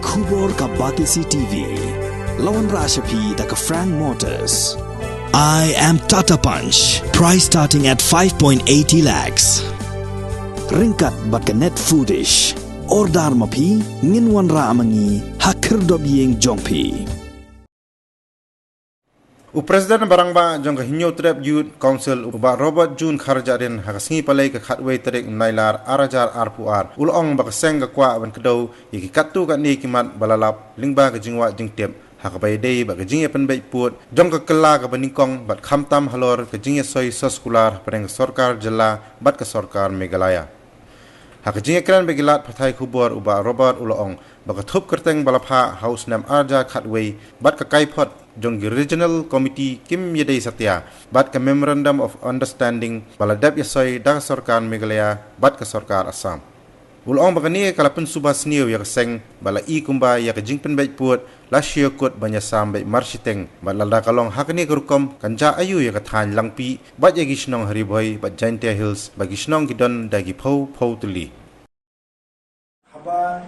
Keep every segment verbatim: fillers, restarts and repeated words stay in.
Khubor ka Batesi T V. La wanrah sha phi da ka Frank Motors. I am Tata Punch. Price starting at five point eighty lakhs. Ryngkat bad ka Net Foodish. Order ma phi, ngin wanrah ma ngi ha khyrdop ïing jong phi. U President ba rangbah jong ka Hynñiewtrep Youth Council, u Bah Robert June Kharjahrin, ha ka sngi Palei ka khatwei tarik Nailar ar hajar arphew ar, u la ong ba ka seng ka kwah ban kdew ïa ki katto katne ki mat ba la lap lyngba ka jingwad jingtip ha kaba ïadei bad ka jingïapynbeit pud jong ka kylla kaba nyngkong bad khamtam halor ka jingïasoi soskular hapdeng ka sorkar jylla bad ka sorkar Meghalaya. Ha ka jingïakren bad ki lad pathai khubor, u Bah Robert u la ong ba ka thup kyrteng ba la phah ha u snem ar hajar khatwei bad ka kaiphod jong ki Regional Committee kim ïadei satia bad ka Memorandum of Understanding ba la dep ïasoi da ka sorkar Meghalaya bad ka sorkar Assam. U la ong ba kane ka la pynsuba sniew ïa ka seng ba la i kumba ïa ka jingpynbeit pud la shim kut ban ïasam beit marshiteng bad lada ka long ha kane ka rukom kan jah aïu ïa ka thaiñ Langpih bad ïa ki shnong ha Ri Bhoi bad Jaintia Hills ba ki shnong ki don da ki phew phew tylli. Haba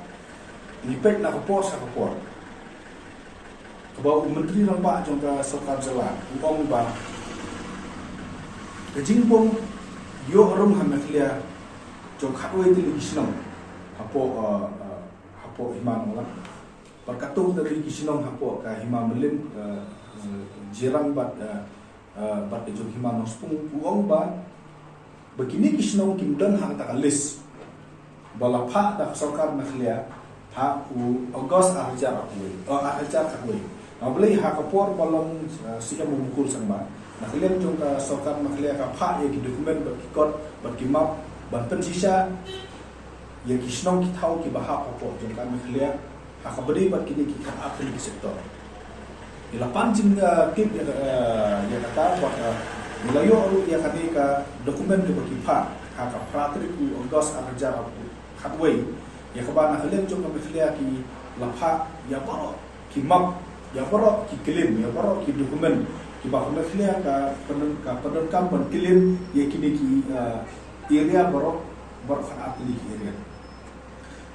ngi peit na ka por sha ka por, kaba u Myntri Rangbah jong ka sorkar jylla u ong ba ka jingbym ïoh rung ha Meghalaya jong khatwei tylli ki shnong hapoh, uh, uh, hapoh Hima Nonglang. Bad katto katne ki shnong hapoh ka Hima Mylliem, uh, uh, Jirang bad, uh, uh, bad ka jong Hima Nongspung, u ong ba ba kine ki shnong kim don ha kata ka list ba la phah da ka sorkar Meghalaya ha u August ar hajar arphew, uh, ar hajar khatwei. Nga balei ha ka por ba long, uh, C M u Mukul Sangma, na ka liang jong ka sorkar Meghalaya ka phah ïa ki document bad ki kot bad ki map ban pynshisha ïa ki shnong ki thaw kiba hap hapoh jong ka Meghalaya ha kaba dei bad kine ki khatar tylli ki sector. Ngi la pan jing, uh, tip ïa, uh, ïa kata bad, uh, ngi la ïoh ruh ïa kane ka document kaba ki phah ha ka phra tarik u August ar hajar khatwei, ïa kaba na ka liang jong ka Meghalaya ki la phah ïa baroh ki map, ïa baroh ki claim, ïa baroh ki document kiba ka Meghalaya ka pyndonkam, ka pyndonkam ban claim ïa kine ki, uh, area baroh, baroh khatar tylli ki area.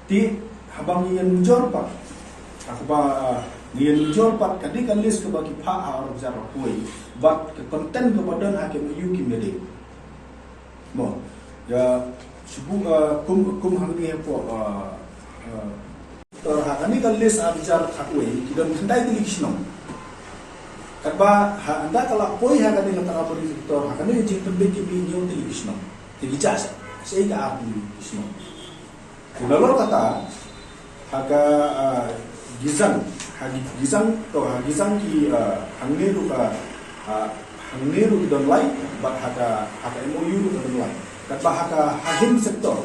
Te haba ngi ïa nujor pat, haba, uh, ngi ïa nujor pat ka dei ka list kaba ki phah ha ar hajar khatwei bad ka content kaba don ha ka M O U kim ïadei. Mo, ïa, shu buh, uh, kum, kum hangne hapoh, uh, uh, sector ha kane ka list ar hajar khatwei ki don khyndai tylli ki shnong. Katba ha ynda ka la poi ha kane ka Tarabari sector, ha kane ka jingpynbeit ki mih hynñiew tylli ki shnong. Te ki jah sha, shaei ka ar tylli ki shnong. Te nalor kata, ha ka, ah, Gizang, ha Gi-, Gizang, to ha Gizang ki, ah, hangne ruh ka, ah, hangne ruh ki don lai, bad ha ka, ha ka M O U ruh ka don lai. Katba ha ka Hynñiewtrep sector,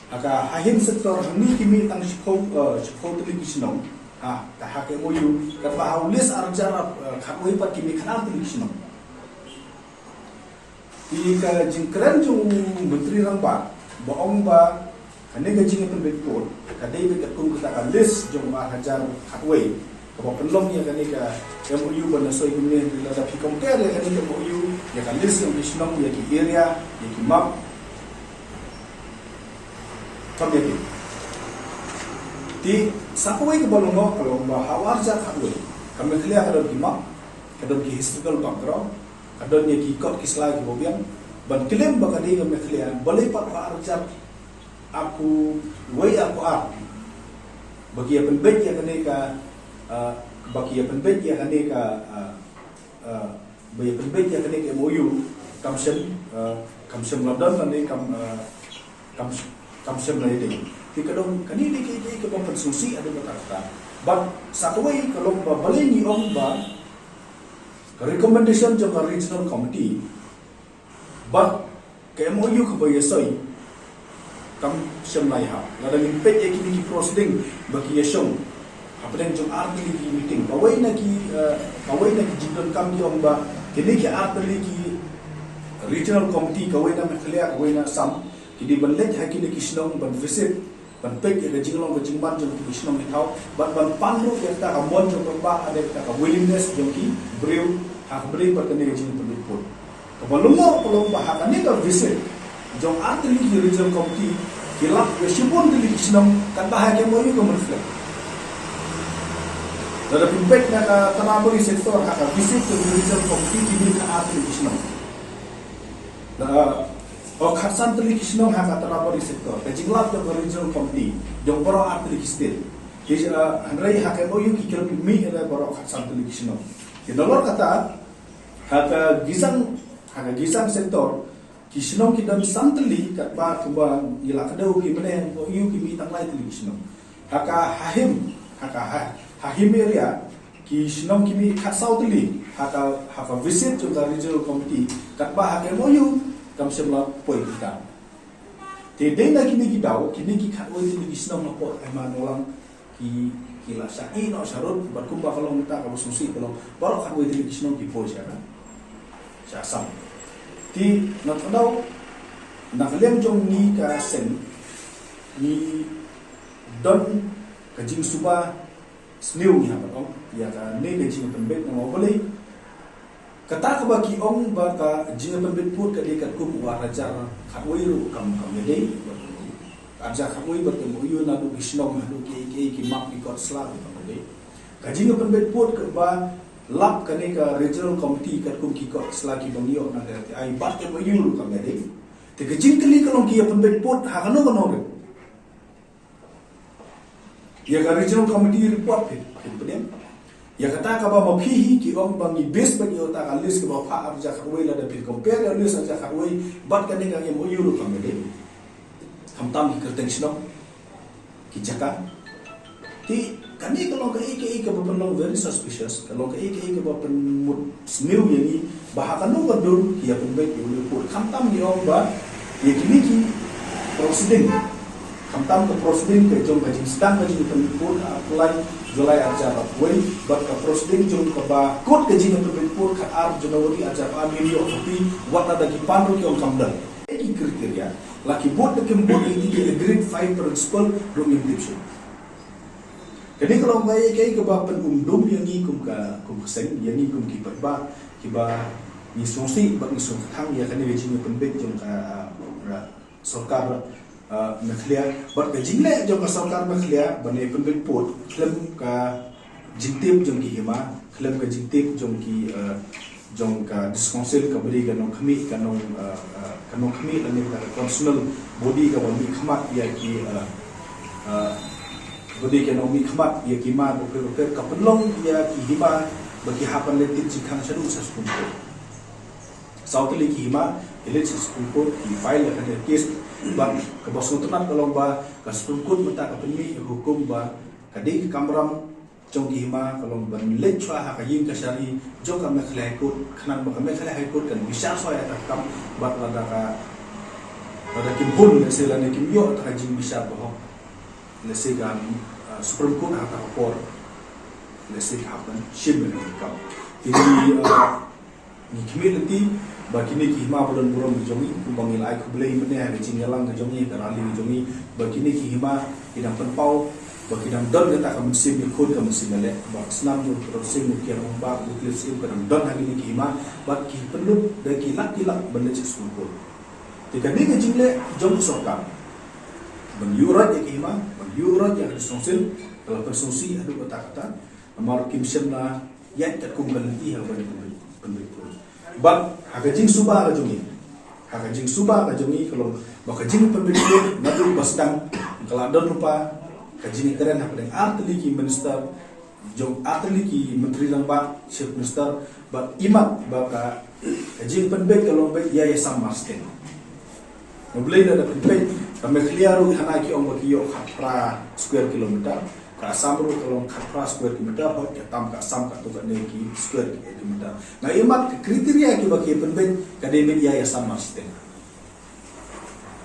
ha ka Hynñiewtrep sector hangne ki mih tang shiphew, ah, shiphew tylli ki shnong. Ha, ka ha ka M O U, katba ha u list ar hajar, ah, khatwei pat ki mih khatar tylli ki shnong. Te ka jingkren jong u Myntri Rangbah ba ong ba kane ka jingpynbeit pud ka dei beit katkum kata ka list jong ar hajar khatwei kaba pynlong ïa kane ka M O U ba na soi kumne. Lada phi compare ïa kane ka M O U ïa ka list jong ki shnong, ïa ki area, ïa ki map, kam ïa ki. Te sa kawei kaba long, ka long ba ha u ar hajar khatwei ka Meghalaya ka don ki map, ka don ki historical background, ka don ïa ki kot ki sla kiba biang ban claim ba ka dei ka Meghalaya, balei pat ha ar hajar arphew wei, arphew ar ba ki ïa pynbeit ïa kane ka, ah, ba ki ïa pynbeit ïa kane ka, ah, ah, ba ïa pynbeit ïa kane ka M O U kam shym, ah, kam shym la don lane kam, ah, kam sh-, kam shym la ïadei. Te ka dei kane dei ka, dei kaba pynsngewsih haduh katta katta. Bad sa kawei ka long ba balei ngi ong ba ka recommendation jong ka Regional Committee bad ka M O U kaba ïa soi kam shym la ïahap. Lada ngin peit ïa kine ki proceeding ba ki ïa shong hapdeng jong ar tylli ki meeting, kawei na ki, eh, kawei na ki jingdonkam ki ong ba kine ki ar tylli ki Regional Committee, kawei na Meghalaya, kawei na Assam, ki dei ban leit ha kine ki shnong ban visit, ban peit ïa ka jinglong ka jingman jong ki shnong ki thaw, bad ban pan ruh ïa kata ka mon jong ka, ba ka dei kata ka willingness jong ki briew ha ka bynta kane ka jingpynbeit pud. Kaba long, ka long ba ha kane ka visit jong ar tylli ki Regional Committee ki lap ïa shibun tylli ki shnong, katba ha ka M O U kam reflect. Lada pynpeit na ka Tanabari sector ha ka visit jong ka Regional Committee, ki mih khatar tylli ki shnong. Lada, oh, khatsan tylli ki shnong ha ka Tanabari sector. Ka jinglap jong ka Regional Committee jong baroh artylli ki state. Ki, uh, hynrei ha ka M O U ki khlem mih ïa baroh khatsan tylli ki shnong. Ki nalor kata, ha ka Gizang, ha ka Gizang sector, ki shnong ki don san tylli, katba kumba ngi la kdew ki mynne, M O U ki mih tang lai tylli ki shnong. Ha ka Hahim, ha ka Ha-, Hahim area, ki shnong ki mih khatsaw tylli, ha ka, ha ka visit jong ka Regional Committee, katba ha ka M O U kam shym la poi kita. Te dei na kine ki daw, kine ki khatwei tylli ki shnong hapoh Hima Nonglang, ki, ki la shah ïeh noh sharud, bad kumba ka long mynta kaba sngewsih ka long, baroh khatwei tylli ki shnong ki poi sha ka, sha Assam. Te nga kdew, na ka liang jong ngi ka seng, ngi don ka jingsuba sniew ngi hap ban ong ïa kane ka jingpynbeit, namar balei? Kata kaba ki ong ba ka jingpynbeit pud ka dei katkum u arhajar khatwei ruh kam, kam ïadei. Arhajar khatwei bad ka M O U naduh ki shnong haduh ki, ki, ki map ki kot sla ruh kam ïadei. Ka jingpynbeit pud kaba lap kane ka Regional Committee katkum ki kot sla kiba ngi ïoh na ka R T I bad ka M O U ruh kam ïadei. Te ka jingkylli ka long ki ïa pynbeit pud ha kano kano ruh. Ïa ka Regional Committee report phi, phi pdiang. Ïa kata kaba ma phi hi ki ong ba ngi base beit ïa kata ka list kaba phah arhajar khatwei, lada phi compare ïa list arhajar khatwei bad kane ka M O U ruh kam ïadei. Khamtam ki kyrteng shnong, ki jaka. Te kane ka long kaei kaei kaba pynlong very suspicious, ka long kaei kaei kaba pynmut sniew ïa ngi, ba ha kano ka dur ki ïa pynbeit ïa une u pud. Khamtam ngi ong ba ïa kine ki proceeding, khamtam ka proceeding ka jong ka jingsdang ka jingpynbeit pud ha arphew lai July arhajar arphew wei, bad ka proceeding jong kaba kut ka jingpynbeit pud khatar January arhajar arphew ar, ngi ïoh copy, wat lada ki pan ruh ki ong kam don. Ki criteria, la ki bud ne kim bud, ïa ki agreed five principle ruh ngim tip shuh. Kane ka long kaei kaei kaba pynumdum ïa ngi kum ka, kum ka seng, ïa ngi kum ki paidbah kiba ngi sngewsih bad ngi sngewthuh ïa kane ka jingpynbeit jong ka, ah, sorkar, ah, Meghalaya. Bad ka jingleh jong ka sorkar Meghalaya ban ïa pynbeit pud khlem ka jingtip jong ki hima, khlem ka jingtip jong ki, ah, jong ka District Council, kaba dei ka nongkhmih, ka nong, ah, ah, ka nongkhmih lane ka constitutional body kaba mih khmat ïa ki, ah, ah, body ka nongmih khmat ïa ki hima bapher bapher, ka pynlong ïa ki hima ba ki hap ban leit tip jingkhang shaduh sha Supreme Court. Saw tylli ki hima ki leit sha Supreme Court, ki file ïa kane ka case, bad kaba sngewtynnat ka long ba ka Supreme Court mynta ka pynmih ïa ka hukum ba ka dei ka kamram jong ki hima ka long ban leit shuwa ha ka ïing kashari jong ka Meghalaya High Court, khnang ba ka Meghalaya High Court kan bishar shuwa ïa kata ka kam, bad lada ka, lada kim hun, lehse lane kim ïoh kata ka jingbishar bahok, lehse ka, uh, Supreme Court ha kata ka por lehse ka hap ban shim ïa kata ka kam. Te ngi, uh, Ngi khmih lynti ba kine ki hima ba don burom ki jong ngi, kumba ngi la ai khublei mynne ha ka jingïalang ka jong ngi, ka rally ka jong ngi, ba kine ki hima ki dang pynpaw ba ki dang don kata ka mynsiem ïakhun, ka mynsiem ïaleh, ba ka snam jong u Pynroi Sing, u Kiang Nangbah, u Cliff Syiem, ka dang don ha kine ki hima, bad ki pynlut da ki lak ki lak ban leit sha Supreme Court. Te kane ka jingleh jong ka sorkar ban ïuh roit ïa ki hima, ban ïuh roit ïa ka District Council, ka la pynsngewsih haduh katta katta. Namar kim shym la ïaid katkum ka lynti ha kaba pynbeit, pynbeit pud. Bad ha ka jingsuba ka jong ngi, ha ka jingsuba ka jong ngi ka long ba ka jingpynbeit pud naduh ba sdang ka la don lypa ka jingkren hapdeng ar tylli ki minister, jong ar tylli ki myntri rangbah, chief minister, bad imat ba ka, ka jingpynbeit ka long beit ïa ïasam marsiteng. Nga Blei, lada phi peit, ka Meghalaya ruh hana ki ong ba ki ïoh khatphra square kilometer, ka Assam ruh ka long khatphra square kilometer, hooid ka tam ka Assam katto katne ki square kilometer. Nga ïohi mat ka criteria kiba ki pynbeit ka dei beit ïa ïasam marsiteng.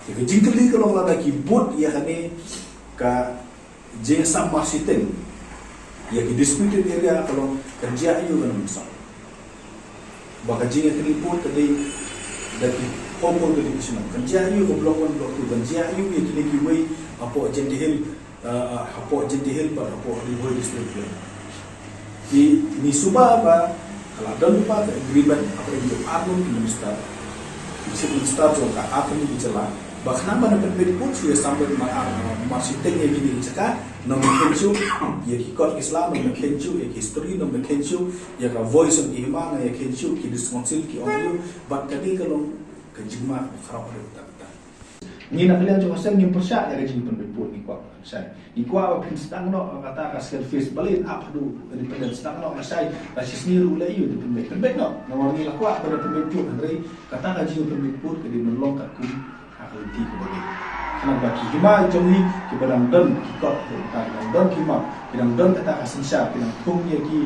Te ka jingkylli ka long lada ki bud ïa kane ka jingïasam marsiteng ïa ki disputed area, ka long kan jia aiu, kan ym sah. Ba ka jingïakynduh pud ka dei da ki hopol ka dei ki shnong. Kan jia aiu ka Block One, Block Two, kan jia aiu ïa kine kiwei hapoh Jaintia Hills, uh, uh, hapoh Jaintia Hills bad hapoh Ri Bhoi District. Te ngi suba ba ka la don lypa ka agreement hapdeng jong arngut ki minister, ki chief minister jong ka arngut ki jylla. Ba khnang ba na pynbeit put shu ïa samrkhie mar ar, mar shiteng ïa kine ki jaka, nongmihkheiñ shuh ïa ki kot ki sla, nongmihkheiñ shuh ïa ki history, nongmihkheiñ shuh ïa ka voice of ki hima, nongmihkheiñ shuh ki District Council, ki audio, bad ka dei ka long ka jingma ka khraw ka dei ta ta. Ngi na ka liang jong ka seng ngim pyrshah ïa ka jingpynbeit put, ngi kwah shai. Ngi kwah ba phin sdang noh kata ka selfish balei ap haduh independent, sdang noh lashai, la shisngi ruh lei ïa u pynbeit, pynbeit noh. Namar ngi la kwah ba da pynbeit put, hynrei kata ka jingpynbeit put ka dei ban long katkum ha ka lynti kaba dei. Khnang ba ki hima jong ngi kiba dang don ki kot, ki dang don ki hima, ki dang don kata ka synshar, ki dang thung ïa ki,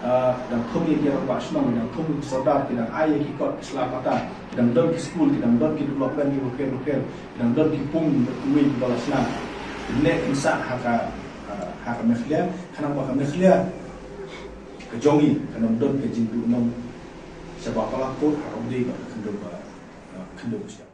ah, ki dang thung ïa ki rangbah shnong, ki dang thung ïa ki sordar, ki dang ai ïa ki kot ki sla pata, ki dang don ki skul, ki dang don ki development kiba pher ba pher, ki dang don ki pung bad kiwei kiba la shna. Kine kin sah ha ka, ah, ha ka Meghalaya, khnang ba ka Meghalaya ka jong ngi kan ym don ka jingduhnong shaba palat put ha kaba dei bad ka khyndew ba, ah, khyndew ba shyiap.